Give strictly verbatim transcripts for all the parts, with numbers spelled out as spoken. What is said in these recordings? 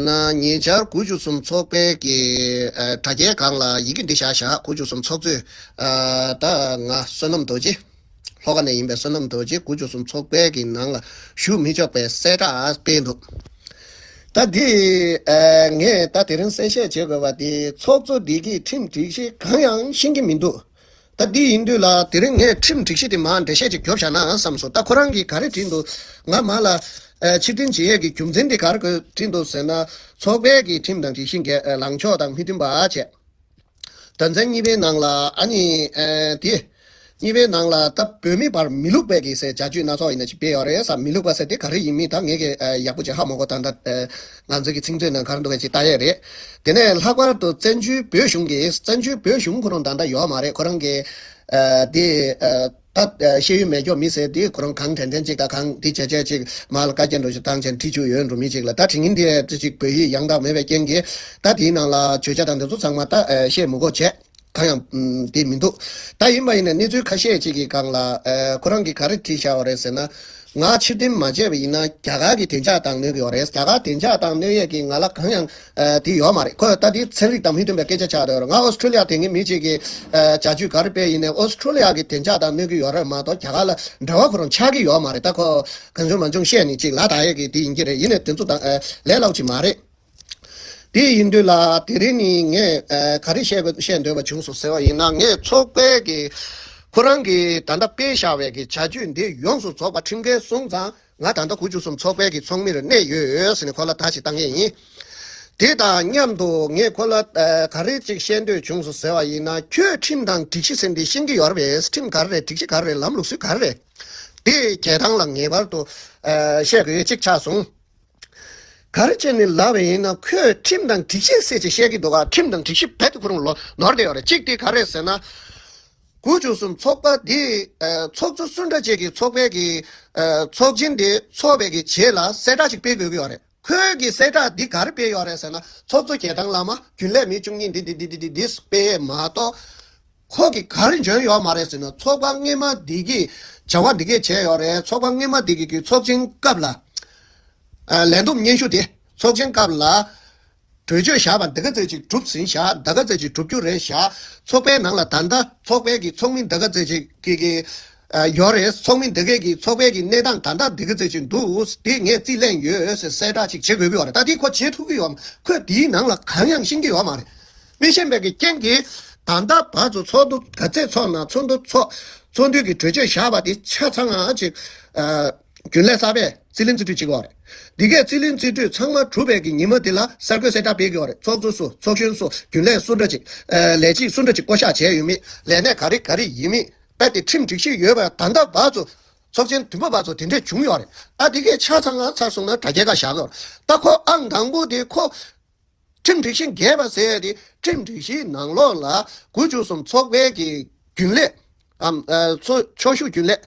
ན་ཉེ་ཆར་དགུ་བཅུ་གསུམ་ཚོགས་པའི་གི་ཨ་དྲ་རྒྱའི་སྒང་ལ་ཡི་གེ་འདི་བཞག་བཞག་དགུ་བཅུ་གསུམ་ཚོགས་གཙོས། ཨ་ད་ང་བསོད་ནམས་རྡོ་རྗེ། ལྷོ་ཁ་ནས་ཡིན་པའི་བསོད་ནམས་རྡོ་རྗེ་དགུ་བཅུ་གསུམ་ཚོགས་པའི་གི་ནང་ལ་ཞུགས་མི་ཆོག་པའི་གསལ་བསྒྲགས་སྤེལ་འདུག་ད་འདི་ཨ་ངས་ད་དེ་རིང་གསལ་བཤད་བྱེད་དགོས་པ་འདི་ཚོགས་གཙོ་འདི་གིས་ཁྲིམས་སྒྲིག་གཞི་གང་ཡང་ཤེས་ཀྱི་མི་འདུག་ད་འདི་ཡིན་དུས་ལ་དེ་རིང་ངས་ཁྲིམས་སྒྲིག་གཞི་དེ་མར་འགྲེལ་བཤད་ཅིག་རྒྱོབ་བཞག་ན་བསམ་སོང་། ད་ཁོ་རང་གིས་ག་རེ་བྲིས་འདུག་ང་མར་ལ་ཨ་ཕྱིར་འཐེན་བྱེད་ཡས་ཀྱི་རྒྱུ་མཚན་དེ་ག་རེ་བྲིས་འདུག་ཟེར་ན། ཚོགས་པའི་གི་ཁྲིམས་དང་སྒྲིག་གཞི་འགལ་ལངས་ཕྱོགས་དང་མི་མཐུན་པ་བྱས། དོན་ཚན་གཉིས་པའི་ནང་ལ་ཨ་ནི་ཨ་དེ། གཉིས་པའི་ནང་ལ་ད་བོད་མི་བར་མི་ལུགས་པའི་གི་ཟེར་བྱ་སྤྱོད་སྣ་ཚོགས་ཡིན་ན་ཅིག་སྤེལ་ཡོད་རེད་ཟེར། མི་ལུགས་པ་ཟེར་དེ་ག་རེ་ཡིན་མིན་ད་ངས་གི་ཨ་ཡག་པོ་ཅིག་ཧ་མ་གོ། ད་ལྟ་ཨ་ང་ཚོའི་གི་ཚིག་མཛོད་ནང་ག་རེ་འདུག་གས་ཅིག་ལྟ་ཡས་རེད། དེ་ནས་ལྷག་པར་དུ་བཙན་བྱོལ་བོད་གཞུང་གི་བཙན་བྱོལ་བོད་གཞུང་ཁོ་རང་ད་ལྟ་ཡོད་མ་རེད། ཁོ་རང་གི་ཨ་དེ་ཨ་ད་ཨ་ཤེས་ཡོན་མེད་ཀྱོག་མི་ཟེར་དེ་ཁོ་རང་གང་དྲན་དྲན་ཅིག་ད་གང་དེ་བྱས་བྱས་ཅིག་མར་ལ་བཀའ་རྒྱ་འདྲ་ཞིག་བཏང་བྱས་ཁྲིད་བཅུག་ཡོད་འགྲོ་མི་ཅིག་ལ། ད་དེ་ཉིན་དེ་ཅིག་བོད་ཡིག་ཡང་དག་མེད་པའི་རྐྱེན་གྱིས་ད་དེའི་ནང་ལ་བརྗོད་བྱ་དང་དེ་ཚོ་ཚང་མ་ད་ཨ་བཤད་མི་དགོས་བྱས། གང་ཡང་ཨམ་དེ་མི་འདུག་ད་ཡིན་པ་ཡིན་ན་གནས་ཚུལ་ཁ་ཤས་ཅིག་གི་སྒང་ལ་ཨ་ཁོ་རང་གིས་ག་རེ་བྲིས་བཞག་པ་རེད་ཟེར་ན། ང་ཕྱིར་འཐེན་མ་བྱས་པ་ཡིན་ན་རྒྱ་གར་གྱི་བདེ་འཇགས་དང་གནོད་ཀྱི་ཡོད་རེད། རྒྱ་གར་བདེ་འཇགས་དང་གནོད་ཡས་ཀྱི་ང་ལ་གང་ཡང་ཨ་དེ་ཡོད་མ་རེད། ཁོ་ད་དེ་ཚན་རིག་དང་མི་མཐུན་པའི་སྐད་ཆ་ཆགས་བསྡད་ཡོད་རེད། ང་ཨོ་སི་ཁྲུ་ལི་ཡ་དེ་ངའི་མི་གཅིག་གིས་ཨ་བྱ་སྤྱོད་ག་རེ་སྤེལ་ཡིན་ནའི་ཨོ་སི་ཁྲུ་ལི་ཡ་གི་བདེ་འཇགས་དང་གནོད་ཀྱི་ཡོད་རེད་མ་གཏོགས་རྒྱ་གར་ལ་འབྲེལ་བ་ཁོ་རང་ཆགས་ཀྱི་ཡོད་མ་རེད། ད་ཁོ་གང་བྱུང་མང་བྱུང་བཤད་ནས་ཅིག་ལ་དག་ཡས་ཀྱི་དེ་ཡིན་གྱི་རེད། ཡིན་ནའི་དེ་ཚོ་དང་ཨ་ལས་སླ་པོ་ཅིག་མ་རེད། དེ་ཡིན་དུས་ལ་དེ་རིང་ནི་ངས་ཨ་ག་རེ་བཤད་དགོས་བཤད་འདོད་པ་བྱུང་སོང་ཟེར་བ་ཡིན་ན། ངས་ཚོགས་པའི་གི་ཁོ་རང་གི་ད་ལྟ་སྤེལ་བཞག་པའི་གི་བྱ་སྤྱོད་འདི་ཡོངས་སུ་རྫོགས་པ་ཁྲིམས་འགལ་སོང་ཙང་ང་ད་ལྟ་དགུ་བཅུ་གསུམ་ཚོགས་པའི་གི་ཚོགས་མིར་གནས་ཡོད་ཟེར་ནས་ཁོ་ལ་བརྡ་ཞིག་བཏང་ཡས་ཡིན། དེ་དང་མཉམ་དུ་ངས་ཁོ་ལ་ཨ་ག་རེ་ཅིག་བཤད་འདོད་བྱུང་སོང་ཟེར་བ་ཡིན་ན། ཁྱོད་ཁྲིམས་དང་སྒྲིག་གཞི་ཟེར་འདི་ཤེས་ཀྱི་ཡོད་རེད་པས། ཁྲིམས་ག་རེ་རེད། སྒྲིག་གཞི་ག་རེ་རེད། ལམ་ལུགས་སྲོལ་ག་རེ་རེད། དེ་རྒྱལ་ཐང་ལ་ངེས་པར་དུ་ཨ་བཤད་དགོས་ཡས་ཅིག་ཆགས་སོང་། ག་རེ་བྱས་ནས་ལབ་པ་ཡིན་ན། ཁོས་ཁྲིམས་དང་སྒྲིག་གཞི་ཟེར་ཅིག་བཤད་ཀྱི་འདུག་ག་ཁྲིམས་དང་སྒྲིག་གཞི་རྦད་དེ་ཁོ་རང་ལོ་ནོར་བསྡད་ཡོད་རེད། གཅིག་དེ་ག་རེ་ཟེར་ན། དགུ་བཅུ་གསུམ་ཚོགས་པ་འདི་ཨ་ཚོགས་གཙོ་སུ་འདྲ་ཅིག་གིས་ཚོགས་པའི་གི་ཨ་ཚོགས་ཆེན་དེ་ཚོགས་པའི་གི་རྗེས་ལ་གསལ་བསྒྲགས་ཅིག་སྤེལ་དགོས་ཀྱི་ཡོད་རེད། ཁོས་གི་གསལ་བསྒྲགས་འདི་ག་རེ་སྤེལ་ཡོད་རེད་ཟེར་ན། ཚོགས་གཙོ་རྒྱལ་ཐང་བླ་མ་རྒྱུན་ལས་མི་བཅུ་གཉིས་འདི་འདི་འདི་འདི་འདི་འདི་སྤེལ་མ་གཏོགས། ཁོ་གིས་ག་རེ་འཇོན་ཡོད་མ་རེད་ཟེར་ན། ཚོགས་པ་སྔོན་མ་འདི་གིས་བྱ་བ་འདི་གས་བྱས་ཡོད་རེད། ཚོགས་པ་སྔོན་མ་འདི་གི་གི་ཚོགས་ཆེན་སྐབས་ལ་ཨ་ལས་བསྡོམས་སྙན་ཞུ་དེ་ཚོགས་ཆེན་སྐབས་ལ་གྲོས་ཆོད་བཞག་པ་འདི་ག་ཚོད་ཅིག་གྲུབ་ཟིན་བཞག་འདི་ག་ཚོད་ཅིག་གྲུབ་རྒྱུ་རེད་བཞག་ཚོགས་པའི་ནང་ལ་ད་ལྟ་ཚོགས་པའི་གི་ཚོགས་མི་འདི་ག་ཚོད་ཅིག་གི་གི་ཨ་ཡོད་རེད། ཚོགས་མི་འདི་གས་ཀྱི་ཚོགས་པའི་གི་གནས་སྟངས་ད་ལྟ་འདི་ག་ཚོད་ཅིག་འདུག་དེ་ངས་རྩིས་ལེན་ཡོད་ཟེར་གསལ་བསྒྲགས་ཅིག་བྱེད་དགོས་ཀྱི་ཡོད་རེད། ད་དེ་ཁོ་བྱེད་ཐུབ་ཀྱི་ཡོད་མ། ཁོས་དེའི་ནང་ལ་གང་ཡང་ཤེས་ཀྱི་ཡོད་མ་རེད། མི་ཤེས་པའི་གི་རྐྱེན་གྱིས་ད་ལྟ་བར་དུ་ཚོགས་འདུ་ག་ཚད་ཚོགས་ན་ཚོགས་འདུ་ཚོགས་ཚོགས་འདུའི་གི་གྲོས་ཆོད་བཞག་པ་དེ་ཆ་ཚང་ང་ཅིག་ཨ་རྒྱུན་ལས་གསར་པས་རྩིས་ལེན་རྩིས་སྤྲོད་བྱེད་ཀྱི་ཡོད་རེད། འདི་གས་རྩིས་ལེན་རྩིས་སྤྲོད་ཚང་མ་གྲུབ་པའི་གི་ཉིན་མོ་དེ་ལ་གསར་འགོད་གསལ་བསྒྲགས་སྤེལ་གྱི་ཡོད་རེད། ཚོགས་གཙོ་སུ་ཚོགས་གཞོན་སུ་རྒྱུན་ལས་སུ་འདྲ་ཅིག་ཨ་ལས་བྱེད་སུ་འདྲ་ཅིག་བསྐོ་གཞག་བྱས་ཡོད་མེད། ལས་གནས་ག་རེ་ག་རེ་ཡིན་མེད། རྦད་དེ་ཁྲིམས་སྒྲིག་གཞི་ཡོད་པ་ད་ལྟ་བར་དུ་ཚོགས་ཆེན་བདུན་པ་བར་དུ་དེ་འདྲས་བྱུང་ཡོད་རེད། ཨ་དེ་གས་ཆ་ཚང་ང་ཚར་སོང་ན་དྲ་རྒྱའི་ཁ་བཞག་གི་ཡོད་རེད། ད་ཁོ་ཨང་དང་པོ་དེ་ཁོ་ཁྲིམས་སྒྲིག་གཞི་འགལ་བ་ཟེར་ཡ་དེ་ཁྲིམས་སྒྲིག་གཞིའི་ནང་ལོགས་ལ་དགུ་བཅུ་གསུམ་ཚོགས་པའི་གི་རྒྱུན་ལས་ཨམ་ཨ་ཚོ་ཕྱོགས་བཞུགས་རྒྱུན་ལས་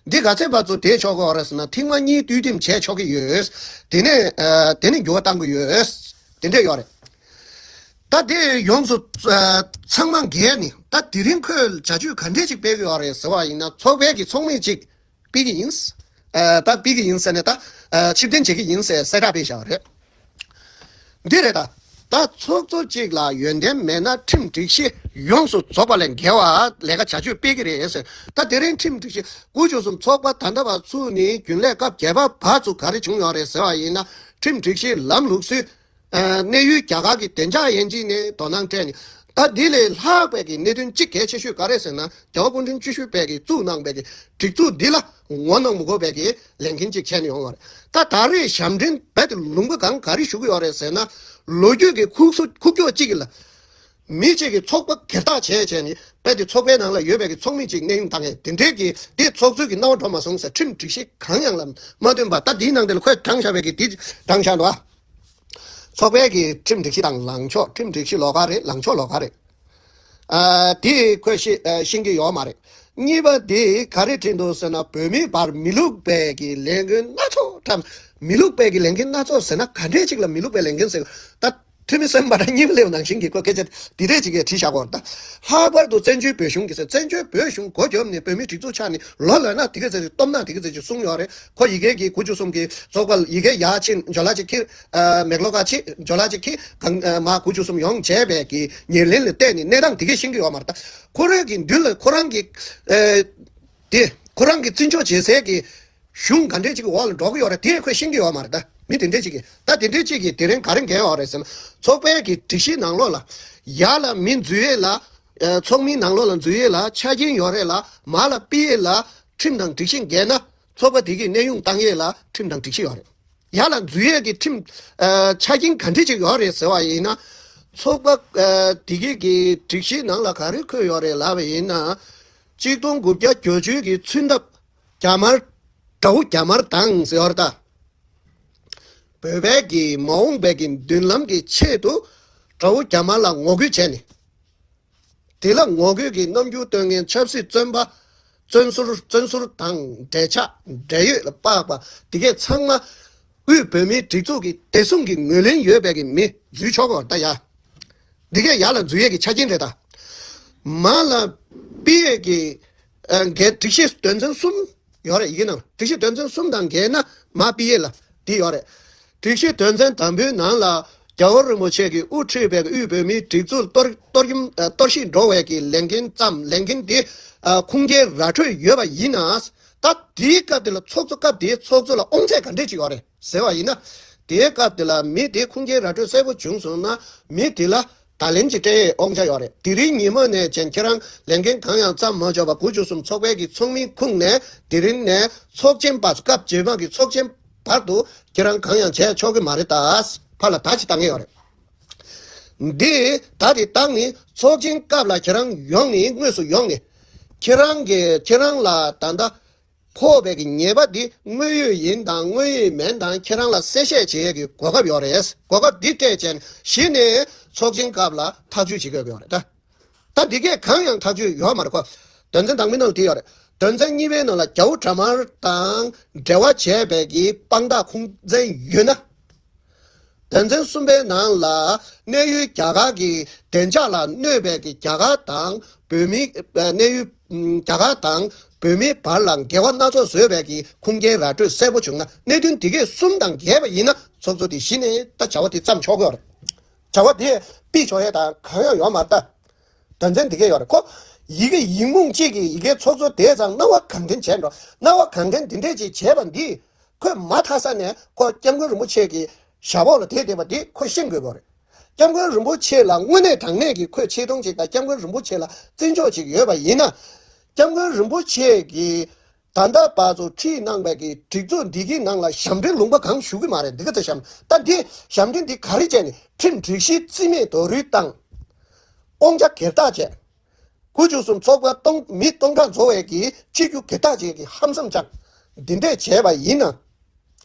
འདི་ག་ཚད་བར་དུ་བསྡད་ཆོག་གི་ཡོད་རེད་ཟེར་ན། ཐེངས་མ་གཉིས་དུས་འདེམས་བྱས་ཆོག་གི་ཡོད། དེ་ནས་ཨ་དེ་ནས་འགྱུར་བ་གཏང་གི་ཡོད། དེ་འདྲས་ཡོད་རེད། ད་དེ་ཡོངས་སུ་ཨ་ཚང་མ་འགལ་ནི། ད་དེ་རིང་ཁོས་བྱ་སྤྱོད་ག་འདྲས་ཅིག་སྤེལ་གི་ཡོད་རེད་ཟེར་བ་ཡིན་ན། ཚོགས་པའི་གི་ཚོགས་མི་ཅིག་སྤེལ་གི་ཡིན། ཨ་ད་སྤེལ་གི་ཡིན་ཟེར་ནས་ད་ཨ་ཕྱིར་འཐེན་བྱེད་ཀྱི་ཡིན་ཟེར་གསལ་བསྒྲགས་སྤེལ་བཞག་པ་རེད། འདི་རེད་ད། ད་ཚོགས་གཙོ་གཅིག་ལ་ཡོན་ཏན་མེད་ན་ཁྲིམས་སྒྲིག་གཞི་ཡོངས་སུ་རྫོགས་པ་ལས་འགལ་བ་ལས་ཀ་བྱ་སྤྱོད་སྤེལ་གི་རེད་ཟེར། ད་དེ་རིང་ཁྲིམས་སྒྲིག་གཞི་དགུ་བཅུ་གསུམ་ཚོགས་པ་ད་ལྟ་བར་ཚུགས་ནས་རྒྱུན་ལས་སྐབས་བརྒྱད་པ་བར་ཚུགས་ག་རེ་བྱུང་ཡོད་རེད་ཟེར་བ་ཡིན་ན། ཁྲིམས་སྒྲིག་གཞི་ལམ་ལུགས་སྲོལ། ཨ་གནས་ཡུལ་རྒྱ་གར་གྱི་བདེ་འཇགས་ཡན་ཆད་ནས་དོ་སྣང་སྤྲད་ནས། ད་འདི་ལས་ལྷག་པའི་གི་གནད་དོན་གཅིག་གལ་ཆེ་ཤོས་ག་རེ་ཟེར་ན། རྒྱལ་བ་སྐུ་ཕྲེང་བཅུ་བཞི་པའི་གི་བཙུགས་གནང་པའི་གི་སྒྲིག་འཛུགས་འདི་ལ་ངོ་གནོང་མི་དགོས་པའི་གི་ལས་འགན་གཅིག་བྱས་ནས་ཡོང་བ་རེད། ད་ད་རེས་ཞབས་འདྲེན་རྦད་དེ་ལུང་པ་སྒང་ག་རེ་ཞུ་གི་ཡོད་རེད་ཟེར་ན། ལོ་རྒྱུས་ཀྱི་ཁུག་སོ་ཁུག་ཀྱོག་གཅིག་གི་ལ། མི་གཅིག་གིས་ཚོགས་པ་སྒེར་བདག་བྱས་བྱས་ནས་རྦད་དེ་ཚོགས་པའི་ནང་ལ་ཡོད་པའི་གི་ཚོགས་མི་གཅིག་གནས་དབྱུང་བཏང་ཡས་དེ་འདྲའི་གི་དེ་ཚོགས་གཙོས་ཀྱི་རྣ་བ་འགྲོ་མ་སོང་ཟེར། ཁྲིམས་སྒྲིག་གཞི་གང་ཡང་ལ་མ་བསྟུན་པ། ད་འདིའི་ནང་དེ་ལ་ཁོས་བགྲངས་བཞག་པའི་གི་དེ་བགྲངས་བཞག་འདུག་ཨ། ཚོགས་པའི་གི་ཁྲིམས་སྒྲིག་གཞི་དང་ལངས་ཕྱོགས། ཁྲིམས་སྒྲིག་གཞི་ལོགས་ཀ་རེད། ལངས་ཕྱོགས་ལོགས་ཀ་རེད། ཨ་དེ་ཁོས་ཤེས་ཨ་ཤེས་ཀྱི་ཡོད་མ་རེད། གཉིས་པ་དེ་ག་རེ་བྲིས་འདུག་ཟེར་ན། བོད་མི་བར་མི་ལུགས་པའི་གི་ལས་འགུལ་སྣ་ཚོགས་འཁྲབ། མི་ལུགས་པའི་གི་ལས་འགུལ་སྣ་ཚོགས་ཟེར་ན་ག་འདྲས་ཅིག་ལ་མི་ལུགས་པའི་ལས་འགུལ་ཟེར། ད་ ཐུ་མི་སེམས་པ་དང་གཉིས་པ་ལེའུ་ནང་བཞིན་གྱི་ཁོ་སྐད་ཆ་དེ་འདྲས་ཅིག་གིས་བྲིས་བཞག་གོ་རེད་ད། ལྷག་པར་དུ་བཙན་བྱོལ་བོད་གཞུང་གི་ཟེར། བཙན་བྱོལ་བོད་གཞུང་སྒོ་བརྒྱབ་ནས་བོད་མིའི་སྒྲིག་འཛུགས་ཆགས་ནས་ལོ་ལོན་ན་དེ་ག་ཚོད་ཅིག་སྟོབས་ན་དེ་ག་ཚོད་ཅིག་གསུངས་ཡོད་རེད། ཁོ་ཡི་གེ་གི་དགུ་བཅུ་གསུམ་གི་ཚོགས་པ་ལ་ཡི་གེ་ཡར་ཕྱིན་འཇོ་ལ་ཅིག་ཁྱེར། མེག་ལོ་ཀ་ཕྱིན་འཇོ་ལ་ཅིག་ཁྱེར་གང་མ་དགུ་བཅུ་གསུམ་ཡོང་བྱས་པའི་གི་ཉེར་ལེན་ལ་བལྟས་ནས་གནས་སྟངས་དེ་གས་ཤེས་ཀྱི་ཡོད་མ་རེད་ད། ཁོ་རང་གི་མདུན་ལ་ཁོ་རང་གི་དེ་ཁོ་རང་གི་བརྩི་འཇོག་བྱེད་སའི་གི་གཞུང་ག་འདྲས་ཅིག་འོག་ལ་འགྲོ་གི་ཡོད་རེད་དེ་ཁོས་ཤེས་ཀྱི་ཡོད་མ་རེད་ད། མི་དེ་འདྲས་ཅིག་གིས་ད་དེ་འདྲས་ཅིག་གིས་དེ་རིང་ག་རེ་འགན་ཡོད་རེད་ཟེར་ན། ཚོགས་པའི་གི་སྒྲིག་གཞི་ནང་ལོགས་ལ་ཡར་ལ་མི་འཛུལ་ཡས་ལ། ཚོགས་མིའི་ནང་ལོགས་ལ་འཛུལ་ཡས་ལ་ཆ་རྐྱེན་ཡོད་རེད་ལ། མར་ལ་ཕུད་ཡས་ལ་ཁྲིམས་དང་སྒྲིག་གཞི་འགལ་ན་ཚོགས་པ་དེ་གི་གནས་དབྱུང་བཏང་ཡས་ལ་ཁྲིམས་དང་སྒྲིག་གཞི་ཡོད་རེད། ཡར་ལ་འཛུལ་ཡས་ཀྱི་ཁྲིམས་ཆ་རྐྱེན་ག་འདྲས་ཅིག་ཡོད་རེད་ཟེར་བ་ཡིན་ན། ཚོགས་པ་དེ་གི་གི་སྒྲིག་གཞི་ནང་ལ་ག་རེ་འཁོད་ཡོད་རེད་ལབ་པ་ཡིན་ན། གཅིག་སྟོང་དགུ་བརྒྱ་བརྒྱད་ཅུ་གི་ཚུན་ཐབས་རྒྱ་དམར། དགྲ་བོ་རྒྱ་དམར་དང་ཟེར་བ་རེད་ད། བོད་པའི་གི་མ་འོངས་པའི་གི་མདུན་ལམ་གི་ཆེད་དུ་དགྲ་བོ་རྒྱ་དམར་ལ་ངོ་རྒོལ་བྱས་ནས། དེ་ལ་ངོ་རྒོལ་གྱི་རྣམ་འགྱུར་སྟོན་མཁན་ཆབ་སྲིད་བཙོན་པ། བཙོན་ཟུར་བཙོན་ཟུར་དང་འབྲེལ་ཆགས་འབྲེལ་ཡོད་ལ་དཔག་པ་དེ་གས་ཚང་མ་དབུས་བོད་མིའི་སྒྲིག་འཛུགས་ཀྱི་བདེ་སྲུང་གི་ངོས་ལེན་ཡོད་པའི་གི་མི་འཛུལ་ཆོག་གོ་ད་ཡ། འདི་གས་ཡར་ལ་འཛུལ་ཡས་ཀྱི་ཆ་རྐྱེན་རེད་ད། མར་ལ་ཕུད་ཡས་ཀྱི་འགལ་སྒྲིག་གཞི་དོན་ཚན་གསུམ་ཡོད་རེད། ཡི་གེ་ནང་སྒྲིག་གཞི་དོན་ཚན་གསུམ་དང་འགལ་ན་མར་ཕུད་ཡས་ལ་འདི་ཡོད་རེད། སྒྲིག་གཞི་དོན་ཚན་དང་པོའི་ནང་ལ་རྒྱལ་བ་རིན་པོ་ཆེ་གིས་དབུ་ཁྲིད་པའི་དབུས་བོད་མིའི་སྒྲིག་འཛུགས་གཏོར་གཏོར་གཏོར་བཤིག་འགྲོ་བའི་གི་ལས་འགན་བརྩམས། ལས་འགན་དེ་ཁུངས་སྐྱེལ་ར་འཕྲོད་ཡོད་པ་ཡིན་ན། ད་དེའི་སྐབས་དེ་ལ་ཚོགས་གཙོ་སྐབས་དེའི་ཚོགས་གཙོ་ལ་དབང་ཚད་ག་འདྲས་ཅིག་ཡོད་རེད་ཟེར་བ་ཡིན་ན། དེའི་སྐབས་དེ་ལ་མི་དེ་ཁུངས་སྐྱེལ་ར་འཕྲོད་གསལ་པོ་བྱུང་སོང་ན་མི་དེ་ལ་བརྡ་ལན་ཅིག་སྤྲད་ཡས་དབང་ཆ་ཡོད་རེད། དེ་རིང་ཉིན་མོ་ནས་བྱས་ཁྱེད་རང་ལས་འགན་གང་ཡང་བརྩམས་མ་ཆོག་པ་དགུ་བཅུ་གསུམ་ཚོགས་པའི་གི་ཚོགས་མིའི་ཁུངས་ནས་དེ་རིང་ནས་ཚོགས་ཆེན་བར་སྐབས་རྗེས་མ་གི་ཚོགས་ཆེན་བར་དུ་ཁྱེད་རང་གང་ཡང་བྱས་ཆོག་གི་མ་རེད་ད། ཕར་ལ་བརྡ་ཅིག་བཏང་གི་ཡོད་རེད། འདི་ད་དེ་བཏང་ནི་ཚོགས་ཆེན་སྐབས་ལ་ཁྱེད་རང་ཡོང་ནི་དངོས་སུ་ཡོང་ནི་ཁྱེད་རང་གི་ཁྱེད་རང་ལ་ད་ལྟ་ཕོག་པའི་གི་ཉེས་པ་འདི་དངོས་ཡོད་ཡིན་དང་དངོས་ཡོད་མིན་དང་ཁྱེད་རང་ལ་གསལ་བཤད་བྱེད་ཡས་ཀྱི་གོ་སྐབས་ཡོད་རེད། གོ་སྐབས་འདི་སྤྲད་བྱས་གཞི་ནས་ཚོགས་ཆེན་སྐབས་ལ་ཐག་གཅོད་བྱེད་དགོས་ཀྱི་ཡོད་རེད་ད། ད་འདི་གས་གང་ཡང་ཐག་གཅོད་ཡོད་མ་རེད་ཁོ། དོན་ཚན་དང་པོའི་ནང་ལ་དེ་ཡོད་རེད། དོན་ཚན་གཉིས་པའི་ནང་ལ་རྒྱ་བོད་དགྲ་དམར་དང་འབྲེལ་བ་བྱས་པའི་གི་དཔང་རྟགས་ཁུངས་བཙན་ཡོད་ན། དོན་ཚན་གསུམ་པའི་ནང་ལ་གནས་ཡུལ་རྒྱ་གར་གྱི་བདེ་འཇགས་ལ་གནོད་པའི་གི་རྒྱ་གར་དང་བོད་མི་གནས་ཡུལ་རྒྱ་གར་དང་བོད་མིའི་བར་ལ་འགལ་བ་སྣ་ཚོགས་བཟོས་པའི་གི་ཁུངས་སྐྱེལ་ར་སྤྲོད་གསལ་པོ་བྱུང་ན་གནད་དོན་འདི་གས་གསུམ་དང་འགལ་བ་ཡིན་ན་ཚོགས་གཙོ་དེ་གཞི་ནས་ད་བྱ་བ་དེ་བརྩམས་ཆོག་གི་ཡོད་རེད། བྱ་བ་དེ་ཕུད་ཆོག་ཡས་དང་གང་ཡང་ཡོད་མ་རེད་ད། དོན་ཚན་འདི་གས་ཡོད་རེད་ཁོ། ཡི་གེ་ཡིག་རྨོངས་གཅིག་གིས་ཡི་གེ་ཚོགས་གཙོ་དེ་ཙང་སྣང་བ་གང་དྲན་བྱས་འགྲོ། སྣང་བ་གང་དྲན་འདི་འདྲས་ཅིག་བྱས་པ་འདིས་ཁོས་མ་མཐའ་ས་ནས་ཁོ་སྐྱབས་མགོན་རིན་པོ་ཆེ་གི་ཞབས་འོག་ལ་བསྡད་བསྡད་པ་འདི་ཁོས་ཤེས་དགོས་པ་རེད། སྐྱབས་མགོན་རིན་པོ་ཆེ་ལ་དངོས་གནས་དྲང་གནས་ཀྱི་ཁོས་ཆེ་མཐོང་ཅིག་དང་སྐྱབས་མགོན་རིན་པོ་ཆེ་ལ་བརྩི་འཇོག་ཅིག་ཡོད་པ་ཡིན་ན། སྐྱབས་མགོན་རིན་པོ་ཆེ་གིས་ད་ལྟ་བར་དུ་ཁྲིད་གནང་བའི་གི་སྒྲིག་འཛུགས་འདི་གི་ནང་ལ་ཞབས་འདྲེན་ལུང་པ་གང་ཞུགས་ཀྱི་མ་རེད། འདི་ག་ཚོད་ཞབས་ད་འདི་ཞབས་འདྲེན་འདི་ག་རེ་བྱས་ནས་ཁྲིམས་སྒྲིག་གཞི་རྩིས་མེད་རྡོག་རོལ་བཏང་། དབང་ཆ་སྒེར་བདག་བྱས། དགུ་བཅུ་གསུམ་ཚོགས་པ་སྟོང་མི་སྟོང་ཕྲག་འཛོམས་པའི་གི་སྤྱི་རྒྱུ་སྒེར་བདག་བྱས་ཀྱི་ཧམ་སེམས་བཅངས། འདི་འདྲས་བྱས་པ་ཡིན་ན།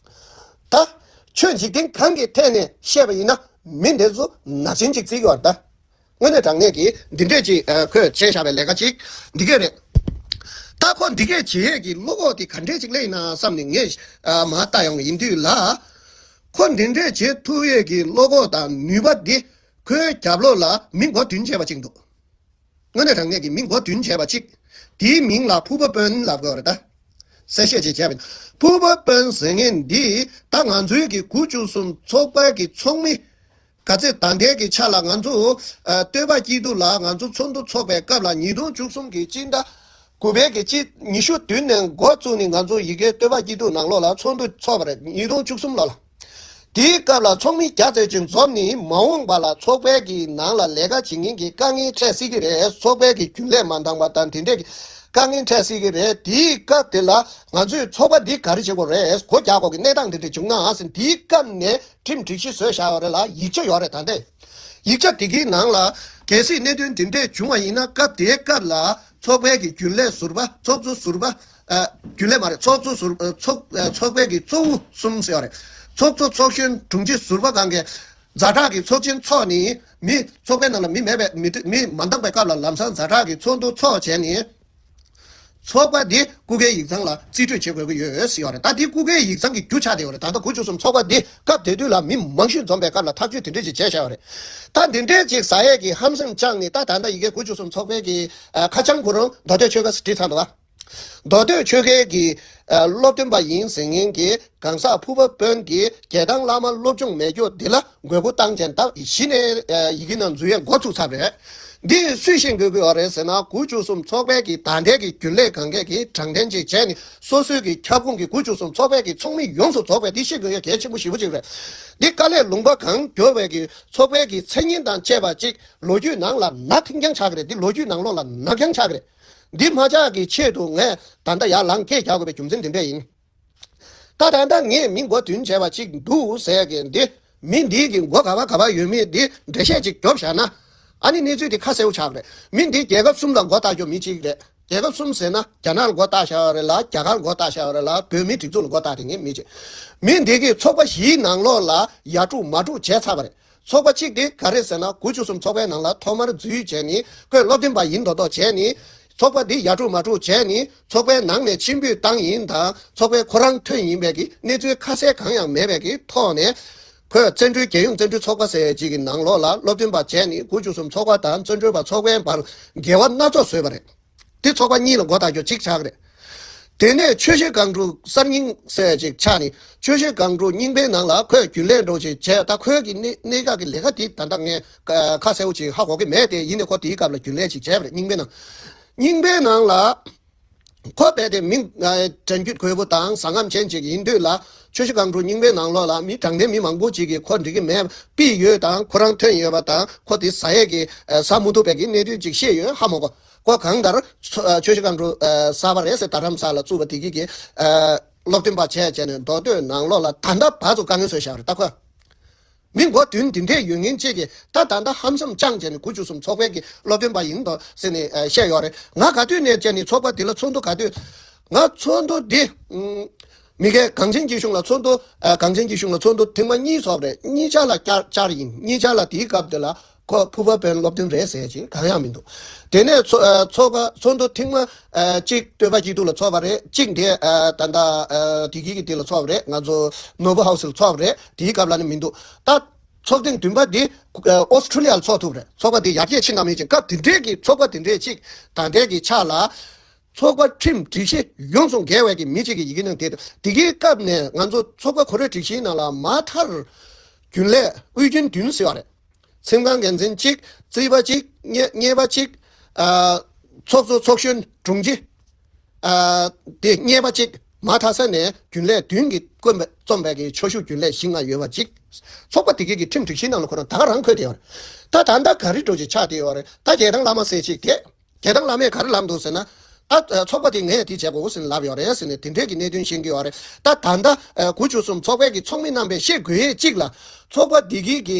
ད་ཆོས་འཇིག་རྟེན་གང་གི་ཐད་ནས་བཤད་པ་ཡིན་ན་མི་འདི་ཚོ་ནག་ཅན་ཅིག་བརྩི་གི་ཡོད་རེད་ད། དངོས་གནས་དྲང་གནས་ཀྱི་འདི་འདྲས་ཅིག་ཨ་ཁོས་བྱས་བཞག་པའི་ལས་ཀ་ཅིག་འདི་གས་རེད། ད་ཁོ་འདི་གས་བྱེད་ཡས་ཀྱི་བློ་ཁོག་དེ་ག་འདྲས་ཅིག་སླེབས་ཡིན་ན་བསམ་ནས་ངས་ཨ་མར་ལྟ་ཡོང་གི་ཡིན་དུས་ལ། ཁོ་འདི་འདྲས་བྱེད་ཐུབ་ཡས་ཀྱི་བློ་ཁོག་དང་ནུས་པ་འདི་ཁོའི་རྒྱབ་ལོགས་ལ་མི་མགོ་བདུན་བྱས་པ་ཅིག་འདུག་དངོས་གནས་དྲང་གནས་ཀྱི་མི་མགོ་བདུན་བྱས་པ་གཅིག་དེའི་མིང་ལ་ཕུར་པ་དཔོན་ལབ་དགོས་རེད་ད། གསལ་བཤད་ཅིག་བྱས་པ་ཡིན། ཕུར་པ་དཔོན་ཟེར་མཁན་འདི་ད་ང་ཚོའི་གི་དགུ་བཅུ་གསུམ་ཚོགས་པའི་གི་ཚོགས་མི། ག་ཚོད་ད་ལྟའི་གི་ཆ་ལ་ང་ཚོ་ཨ་སྟོད་པ་སྐྱིད་སྡུག་ལ་ང་ཚོ་ཚོགས་འདུ་ཚོགས་པའི་སྐབས་ལ་ཉིས་སྟོང་བཅུ་གསུམ་གི་སྤྱི་ཟླ་དགུ་པའི་གི་སྤྱི་ཉི་ཤུ་བདུན་ནས་འགོ་བཙུགས་ནས་ང་ཚོ་ཡི་གེ་སྟོད་པ་སྐྱིད་སྡུག་ནང་ལོགས་ལ་ཚོགས་འདུ་ཚོགས་པ་རེད། ཉིས་སྟོང་བཅུ་གསུམ་ལོ་ལ། དེའི་སྐབས་ལ་ཚོགས་མི་བརྒྱ་ཙམ་ཅིག་འཛོམས་ནས་མ་འོངས་པ་ལ་ཚོགས་པའི་གི་ནང་ལ་ལས་ཀ་བྱེད་མཁན་གྱི་དཀའ་ངལ་འཕྲད་སྲིད་ཀྱི་རེད། ཚོགས་པའི་གི་རྒྱུན་ལས་མ་འདང་བ་དང་དེ་འདྲས་ཀྱི་དཀའ་ངལ་འཕྲད་སྲིད་ཀྱི་རེད། དེའི་སྐབས་དེ་ལ་ང་ཚོས་ཚོགས་པ་འདི་ག་རེ་བྱེད་དགོས་རེད། སྒོ་རྒྱག་དགོས་ཀྱི་གནས་སྟངས་དེ་འདྲ་བྱུང་ན་ཟེར། དེའི་སྐབས་ནས་ཁྲིམས་སྒྲིག་གཞི་བཟོས་བཞག་ཡོད་རེད་ལ་ཡིག་ཆ་ཡོད་རེད། ད་ལྟ་ཡིག་ཆ་དེ་གའི་ནང་ལ་གལ་སྲིད་གནད་དོན་དེ་འདྲས་བྱུང་བ་ཡིན་ན་སྐབས་དེའི་སྐབས་ལ་ཚོགས་པའི་གི་རྒྱུན་ལས་ཟུར་པ་ཚོགས་གཙོ་ཟུར་པ། ཨ། རྒྱུན་ལས་མ་རེད། ཚོགས་གཙོ་ཟུར་ཨ་ཚོགས་ཨ་ཚོགས་པའི་གི་གཙོ་བོ་གསུམ་ཟེར་བ་རེད། ཚོགས་གཙོ་ཚོགས་གཞོན་དྲུང་ཆེ་ཟུར་པ་གང་གས་ཛ་དྲག་གི་ཚོགས་ཆེན་ཚོགས་ནི་མི་ཚོགས་པའི་ནང་ལ་མི་མེད་པའི་མི་མི་མ་འདང་པའི་སྐབས་ལ་ལམ་སང་ཛ་དྲག་གི་ཚོགས་འདུ་ཚོགས་བྱས་ནི། ཚོགས་པ་འདི་སྐུ་སྒེར་ཡིག་ཚང་ལ་རྩིས་སྤྲོད་བྱེད་དགོས་ཀྱི་ཡོད་ཟེར་ཡོད་རེད། ད་འདི་སྐུ་སྒེར་ཡིག་ཚང་གི་རྒྱུ་ཆགས་བསྡད་ཡོད་རེད། ད་ལྟ་དགུ་བཅུ་གསུམ་ཚོགས་པ་འདི་སྐབས་དེ་དུས་ལ་མི་མང་ཤོས་འཛོམས་པའི་སྐབས་ལ་ཐག་གཅོད་དེ་འདྲས་ཅིག་བྱས་བཞག་ཡོད་རེད། ད་འདི་འདྲས་ཅིག་ཟ་ཡས་ཀྱི་ཧམ་སེམས་བཅངས་ནས། ད་ད་ལྟ་ཡི་གེ་དགུ་བཅུ་གསུམ་ཚོགས་པའི་གི་ཨ་ཁ་བྱང་ཁོ་རང་མདོ་སྟོད་ཆོལ་ཁ་ཟེར་བྲིས་ཚར་འདུག་ག་མདོ་སྟོད་ཆོལ་ཁའི་གི་ཨ་སློབ་སྟོན་པ་ཡིན་ཟེར་མཁན་གྱི་གང་ཟག་ཕུར་པ་དཔོན་གྱིས་རྒྱལ་ཐང་བླ་མ་སློབ་སྦྱོང་མེད་རྒྱུ་འདི་ལ་འགོས་མགོ་བཏང་བྱས་ད་གཞི་ནས་ཨ་ཡི་གེ་ནང་འཛུལ་ཡས་འགོ་ཚུགས་ཚར་བས། འདི་སུས་ཤེས་དགོས་ཀྱི་ཡོད་རེད་ཟེར་ན། དགུ་བཅུ་གསུམ་ཚོགས་པའི་གི་ད་ལྟའི་གི་རྒྱུན་ལས་སྒང་གས་གི་དྲང་བདེན་ཅིག་བྱས་ནས། སོ་སོའི་གི་ཁྱབ་ཁོངས་ཀྱི་དགུ་བཅུ་གསུམ་ཚོགས་པའི་གི་ཚོགས་མི་ཡོངས་སུ་རྫོགས་པས་འདི་ཤེས་དགོས་ཡ་གལ་ཆེན་པོ་ཞེ་པོ་ཅིག་རེད། འདི་དཀའ་ལས་ལུང་པ་གང་བསྐྱོར་བའི་གི་ཚོགས་པའི་གི་མཚན་སྙན་དང་བཅས་པ་ཅིག་ལོ་རྒྱུས་ནང་ལ་ནག་ཐིང་རྐྱང་ཆགས་ཀྱི་རེད། འདི་ལོ་རྒྱུས་ནང་ལོགས་ལ་ནག་རྐྱང་ཆགས་ཀྱི་རེད། འདི་མ་ཆགས་ཀྱི་ཆེད་དུ་ངས་ད་ལྟ་ཡར་ལངས་སྐད་རྒྱག་དགོས་པའི་རྒྱུ་མཚན་འདི་འདྲ་ཡིན། ད་ད་ལྟ་ངས་མི་མགོ་མདུན་བྱས་པ་ཅིག་འདུག་ཟེར་གི་འདི། མི་འདི་གི་མགོ་ག་བ་ག་བ་ཡོད་མེད་འདི་འགྲེལ་བཤད་ཅིག་རྒྱོབ་བཞག་ན། ཨ་ནི་གནས་ཚུལ་འདི་ཁ་གསལ་པོ་ཆགས་རེད། མི་འདི་རྒྱལ་ཁབ་གསུམ་ལ་མགོ་བཏགས་རྒྱུ་མི་གཅིག་རེད། རྒྱལ་ཁབ་གསུམ་ཟེར་ན་རྒྱ་ནག་ལ་མགོ་བཏགས་བཞག་ཡོད་རེད་ལ། རྒྱ་གར་ལ་མགོ་བཏགས་བཞག་ཡོད་རེད་ལ། བོད་མིའི་སྒྲིག་འཛུགས་ལ་མགོ་བཏགས་དེ་ངས་མི་བྱེད། མི་འདི་གིས་ཚོགས་པ་བཞིའི་ནང་ལོགས་ལ་ཡ་དཀྲུག་མ་དཀྲུག་བྱས་ཚར་བ་རེད། ཚོགས་པ་གཅིག་དེ་ག་རེ་ཟེར་ན། དགུ་བཅུ་གསུམ་ཚོགས་པའི་ནང་ལ་ཐོག་མར་འཛུལ་བྱས་ནས། ཁོས་སློབ་སྟོན་པ་ཡིན་མདོག་མདོག་བྱས་ནས། ཚོགས་པ་འདི་ཡ་དཀྲུག་མ་དཀྲུག་བྱས་ནས། ཚོགས་པའི་ནང་ནས་ཕྱིར་འབུད་བཏང་ཡིན་དང་། ཚོགས་པའི་ཁོ་རང་ཐོན་ཡིན་པའི་གི་གནས་ཚུལ་ཁ་གསལ་གང་ཡང་མེད་པའི་གི་ཐོག་ནས། ཁོས་བཙན་བྱོལ་རྒྱལ་ཡོངས་བཙན་བྱོལ་ཚོགས་པ་ཟེར་ཡས་ཅིག་གི་ནང་ལོགས་ལ་སློབ་སྟོན་པ་བྱས་ནས། དགུ་བཅུ་གསུམ་ཚོགས་པ་དང་བཙན་བྱོལ་བ་ཚོགས་པའི་བར་འགལ་བ་སྣ་ཚོགས་བཟོས་པ་རེད། དེ་ཚོགས་པ་གཉིས་ལ་མགོ་བཏགས་རྒྱུ་གཅིག་ཆགས་རེད། དེ་ནས་ཆོས་བཤད་སྒང་དྲུག་གསར་རྙིང་ཟེར་ཅིག་ཆགས་ནས། ཆོས་བཤད་སྒང་དྲུག་རྙིང་པའི་ནང་ལ་ཁོས་རྒྱུན་ལས་འདྲ་ཅིག་བྱས། ད་ཁོའི་གི་གནད་གནད་འགག་གི་ལས་ཀ་དེ་ད་ལྟ་ངས་ཁ་གསལ་པོ་ཅིག་ཧ་གོ་གི་མེད་དེ། ཡིན་ནའི་ཁོ་དེའི་སྐབས་ལ་རྒྱུན་ལས་ཅིག་བྱས་པ་རེད། རྙིང་པའི་ནང་། རྙིང་པའི་ནང་ལ་ཁོ་རྦད་དེ་མི་དྲན་རྒྱུ་དགོས་པོ་དང་བཟང་ངམ་ཅན་ཅིག་ཡིན་དུས་ལ། ཆོས་བཤད་སྒང་དྲུག་རྙིང་པའི་ནང་ལོགས་ལ་མི་དྲང་བདེན་མི་མང་པོ་ཅིག་གིས་ཁོ་འགྲིག་གི་མེད་པའི་ཡོད་དང་། ཁོ་རང་ཐོན་ཡོད་པ་དང་། ཁོ་དེ་ཟ་ཡས་ཀྱི་ཟ་མི་ཐུབ་པའི་གི་གནད་དོན་ཅིག་བཤད་ཡོད་ཧ་མ་གོ། ཁོ་གང་ལྟར་ཆོས་བཤད་སྒང་དྲུག་གསར་པ་རེད་ཟེར། རྡ་རམ་ས་ལ་བཙུགས་པ་དེ་གི་གི་སློབ་སྟོན་པ་བྱས་བྱས་ནས་མདོ་སྟོད་ནང་ལོགས་ལ་ད་ལྟ་བར་དུ་དཀའ་ངལ་བཟོས་བཞག་རེད། ད་ཁོ་མི་མགོ་མདུན་འདི་འདྲས་ཡོད་མཁན་གཅིག་གིས་ད་ད་ལྟ་ཧམ་སེམས་བཅངས་བྱས་ནས་དགུ་བཅུ་གསུམ་ཚོགས་པའི་གི་སློབ་སྟོན་པ་ཡིན་མདོག་ཟེར་ནས་བཤད་ཡོད་རེད། ང་ག་དུས་ནས་བྱས་ནས་ཚོགས་པ་འདི་ལ་ཚོགས་འདུ་ག་དུས། ང་ཚོགས་འདུ་འདི་མི་སྒེར་གངས་ཅན་སྐྱིད་གཤོངས་ལ་ཚོགས་འདུ། གངས་ཅན་སྐྱིད་གཤོངས་ལ་ཚོགས་འདུ་ཐེངས་མ་གཉིས་ཚོགས་རེད། གཉིས་ཆ་ལ་བསྐྱར་བསྐྱར་ཡིན། གཉིས་ཆ་ལ་དེའི་སྐབས་དེ་ལ་ཁོ་ཕུར་པ་དཔོན་སློབ་སྟོན་རེད་ཟེར་ཅིག་གང་ཡང་མི་འདུག་དེ་ནས་ཚོ་ཚོགས་པ་ཚོགས་འདུ་ཐེངས་མ་གཅིག་སྟོད་པ་སྐྱིད་སྡུག་ལ་ཚོགས་པ་རེད། གཅིག་དེ་ད་ལྟ་དེ་གི་གི་དེ་ལ་ཚོགས་པ་རེད། ང་ཚོ་ནོར་བུ་ཧའུ་སི་ལ་ཚོགས་པ་རེད། དེའི་སྐབས་ལ་ནི་མི་འདུག་ད་ཚོགས་ཐེངས་བདུན་པ་འདི་ཨོ་སི་ཁྲུ་ལི་ཡ་ལ་ཚོགས་ཐུབ་རེད། ཚོགས་པ་འདི་ཡར་རྒྱས་ཕྱིན་ནམ་མིན་ཅིག་སྐབས་དེ་འདྲས་ཀྱི་ཚོགས་པ་དེ་འདྲས་ཅིག་ད་ལྟའི་གི་ཆ་ལ། ཚོགས་པ་ཁྲིམས་སྒྲིག་གཞི་ཡོངས་སུ་འགལ་བའི་གི་མི་གཅིག་གི་ཡི་གེ་ནང་དེ་དེ་གའི་སྐབས་ནས་ང་ཚོ་ཚོགས་པ་ཁོ་རའི་སྒྲིག་གཞིའི་ནང་ལ་མ་མཐར་རྒྱུན་ལས་དབུས་རྒྱུན་བདུན་ཟེར་བ་རེད། ཁྲིམས་ཁང་འགན་འཛིན་གཅིག་རྩིས་པ་གཅིག་གཉེ་གཉེར་པ་གཅིག་ཨ། ཚོགས་གཙོ་ཚོགས་གཞོན་དྲུང་ཆེ། ཨ། དེ་གཉེར་པ་གཅིག་མ་མཐའ་ས་ནས་རྒྱུན་ལས་བདུན་གྱིས་བསྐོས་པའི་རྩོམ་པའི་གི་ཆོས་ཞུགས་རྒྱུན་ལས་བཞི་ལྔ་ཡོད་པ་གཅིག་ཚོགས་པ་དེ་གའི་གི་ཁྲིམས་སྒྲིག་གཞིའི་ནང་ལ་ཁོ་རང་ད་ག་རང་འཁོད་དེ་ཡོད་རེད། ད་ད་ལྟ་ག་རེ་འགྲོ་ཅིག་ཆགས་བསྡད་ཡོད་རེད། ད་རྒྱལ་ཐང་བླ་མ་ཟེར་ཅིག་དེ། རྒྱལ་ཐང་བླ་མས་ག་རེ་ལབ་འདུག་ཟེར་ན། ད་ཚོགས་པ་དེ་ངས་དེ་བྱེད་དགོས་ཟེར་ནས་ལབ་ཡོད་རེད་ཟེར་ནས་དེ་འདྲས་ཀྱི་གནད་དོན་ཤེས་ཀྱི་ཡོད་རེད། ད་ད་ལྟ་དགུ་བཅུ་གསུམ་ཚོགས་པའི་གི་ཚོགས་མི་རྣམ་པས་ཤེས་དགོས་ཡས་གཅིག་ལ། ཚོགས་པ་འདི་གི་གི་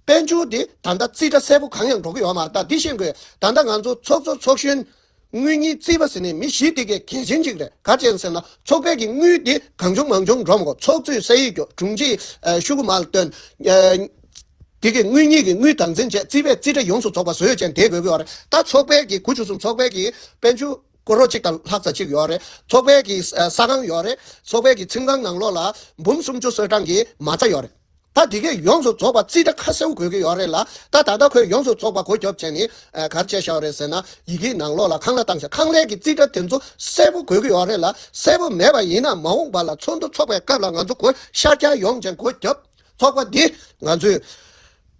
དཔལ་འབྱོར་དེ་ད་ལྟ་རྩིས་ཁྲ་གསལ་པོ་གང་ཡང་འགྲོ་གི་ཡོད་མ་རེད། ད་འདི་ཤེས་དགོས། ད་ལྟ་ང་ཚོ་ཚོགས་གཙོ་ཚོགས་གཞོན་དངུལ་གཉེར་རྩིས་པ་ཟེར་ནས་མི་བཞི་དེ་གས་གལ་ཆེན་གཅིག་རེད། ག་རེ་བྱས་ཟེར་ན་ཚོགས་པའི་གི་དངུལ་དེ་གང་བྱུང་མང་བྱུང་འགྲོ་མ་དགོས། ཚོགས་གཙོས་ས་ཡིག་རྒྱོབ། དྲུང་ཆེས་ཤོག་གུ་མར་བཏོན། དེ་གའི་དངུལ་གཉེར་གྱི་དངུལ་སྟངས་འཛིན་བྱས། རྩིས་པས་རྩིས་ཁྲ་ཡོངས་སུ་རྫོགས་པ་བཟོས་བྱས་བསྡད་དགོས་ཀྱི་ཡོད་རེད། ད་ཚོགས་པའི་གི་དགུ་བཅུ་གསུམ་ཚོགས་པའི་གི་དཔལ་འབྱོར་ཀོ་རོར་གཅིག་དང་ལྷག་ཙམ་ཅིག་ཡོད་རེད། ཚོགས་པའི་གི་ས་ཁང་ཡོད་རེད། ཚོགས་པའི་གི་ཁྲིམས་ཁང་ནང་ལོགས་ལ་འབུམ་སུམ་ཅུ་སོ་གྲངས་ཀྱི་མ་རྩ་ཡོད་རེད། ད་དེ་གའི་ཡོངས་སུ་རྫོགས་པ་རྩིས་ཁྲ་ཁ་གསལ་པོ་དགོས་ཀྱི་ཡོད་རེད་ལ། ད་ད་ལྟ་ཁོས་ཡོངས་སུ་རྫོགས་པ་སྒོ་རྒྱོབ་བྱས་ནས་ག་རེ་བྱས་བཞག་རེད་ཟེར་ན། ཡི་གེའི་ནང་ལོགས་ལ་ཁང་གླ་བཏང་བཞག་ཁང་གླའི་གི་རྩིས་ཁྲ་དེ་ཚོ་གསལ་པོ་དགོས་ཀྱི་ཡོད་རེད་ལ། གསལ་པོ་མེད་པ་ཡིན་ན་མ་འོངས་པ་ལ་ཚོགས་འདུ་ཚོགས་པའི་སྐབས་ལ་ང་ཚོ་སྒོ་ཤར་རྒྱག་ཡོང་བྱས་སྒོ་རྒྱོབ། ཚོགས་པ་འདི་ང་ཚོས་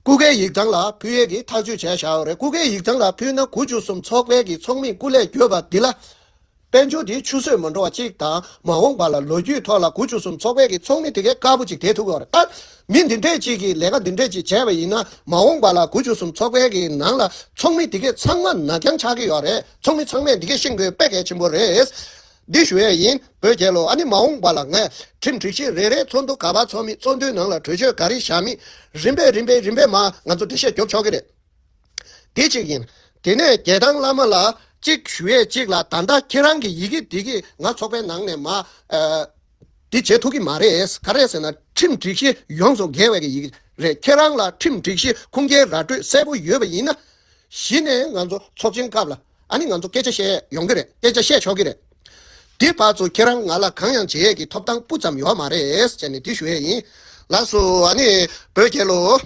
སྐུ་སྒེར་ཡིག་ཚང་ལ་ཕུལ་ཡས་ཀྱི་ཐག་གཅོད་བྱས་བཞག་ཡོད་རེད། སྐུ་སྒེར་ཡིག་ཚང་ལ་ཕུལ་ན་དགུ་བཅུ་གསུམ་ཚོགས་པའི་གི་ཚོགས་མིས་སྐུ་ལས་བསྐྱོན་པ་འདི་ལ་དཔལ་འབྱོར་འདི་ཆུད་ཟོས་མ་འགྲོ་བ་གཅིག་དང་། མ་འོངས་པ་ལ་ལོ་རྒྱུས་ཐོག་ལ་དགུ་བཅུ་གསུམ་ཚོགས་པའི་གི་ཚོགས་མི་དེ་གས་དཀར་པོ་ཅིག་བསྡད་ཐུབ་ཀྱི་ཡོད་རེད། ད་མི་འདི་འདྲས་ཅིག་གིས་ལས་ཀ་འདི་འདྲས་ཅིག་བྱས་པ་ཡིན་ན་མ་འོངས་པ་ལ་དགུ་བཅུ་གསུམ་ཚོགས་པའི་གི་ནང་ལ་ཚོགས་མི་དེ་གས་ཚང་མ་ནག་རྐྱང་ཆགས་ཀྱི་ཡོད་རེད། ཚོགས་མི་ཚང་མས་འདི་གས་ཤེས་དགོས་དཔེ་གལ་ཆེན་པོ་རེད། འདི་ཞུ་ཡས་ཡིན། བོད་རྒྱལ་ལོ། ཨ་ནི་མ་འོངས་པ་ལ་ངས་ཁྲིམས་སྒྲིག་གཞི་རེ་རེ་ཚོགས་འདུ་ག་པར་ཚོགས་མིན། ཚོགས་འདུའི་ནང་ལ་གྲོས་ཆོད་ག་རེ་བཞག་མིན། རིམ་པས་རིམ་པས་རིམ་པས་མར་ང་ཚོ་འགྲེལ་བཤད་རྒྱོབ་ཆོག་གི་རེད། དེ་གཅིག་ཡིན། དེ་ནས་རྒྱལ་ཐང་བླ་མ་ལ་གཅིག་ཞུ་ཡས་གཅིག་ལ། ད་ལྟ་ཁྱེད་རང་གི་ཡི་གེ་འདི་གིས་ང་ཚོགས་པའི་ནང་ནས་མར་ཨ་འདི་བྱེད་ཐུབ་ཀྱི་མ་རེད། ག་རེ་ཟེར་ན་ཁྲིམས་སྒྲིག་གཞི་ཡོངས་སུ་འགལ་བའི་གི་ཡི་གེ་རེད། ཁྱེད་རང་ལ་ཁྲིམས་སྒྲིག་གཞི་ཁུངས་སྐྱེལ་ར་སྤྲོད་གསལ་པོ་ཡོད་པ་ཡིན་ན། གཞི་ནས་ང་ཚོ་ཚོགས་ཆེན་སྐབས་ལ་ཨ་ནི་ང་ཚོ་སྐད་ཆ་བཤད་ཡོང་གི་རེད། སྐད་ཆ་བཤད་ཆོག་གི་རེད། དེ་བར་དུ་ཁྱེད་རང་ང་ལ་གང་ཡང་བྱེད་ཡས་ཀྱི་ཐོབ་ཐང་སྤུ་ཙམ་ཡོད་མ་རེད་ཟེར་ནས་དེ་ཞུ་ཡས་ཡིན། ལགས་སོ། ཨ་ནི་བོད་རྒྱལ་ལོ།